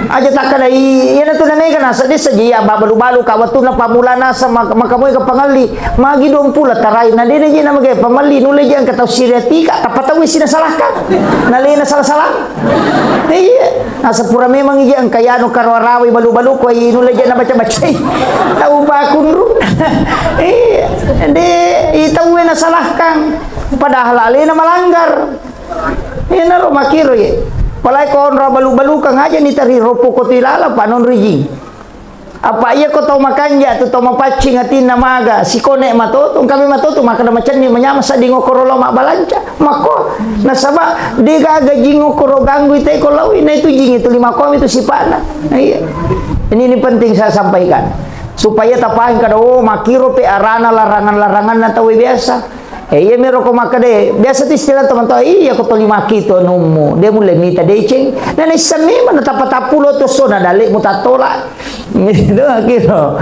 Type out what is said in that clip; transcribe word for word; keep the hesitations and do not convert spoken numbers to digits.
Aja takkadai, iyana tu namega nasa dessa ji ya babalu-balu ka wettunna pammula nasa mak-, makamoe ka pangelli. Magi dong pula tarai na dena je namage pamelli nulle je engka tau siriatika tappa tau isi nasalahkan. Nalena salah-salah. Iya, nasa pura memang ije engka yanu karo arawai balu-balu ko ai nulle je nabaca-bacai. Tau pakunru. Iya, de, i tau nasalahkan. Padahal alena malanggar. Iyanaro makkiro ye. Palai ko onro balu-balukang aja ni tari ropo ko tu ilala pa non rijing. Apa iya ko tau makanja tu tau mapaccing atinna maga sikone matoto engka me matoto makkeda macenni manyama sedding okkoro lao mabbalanca. Makko nasaba de gaga jing okkoro ganggu ite ko lawi na itu jing itu lima komi tu sipana. Iya. Ini, ini penting saya sampaikan supaya tapahang kada oh makkiro pe arana larangan-laranganna tau biasa. Eh, iya mero ko makkeda, biasa tu istilah teman tua, iya ko toli maki tu anummu, de mulle mita deceng. Nana issa memang na tappa-tappulo to so na dalle mu tattola. Gitu kiro.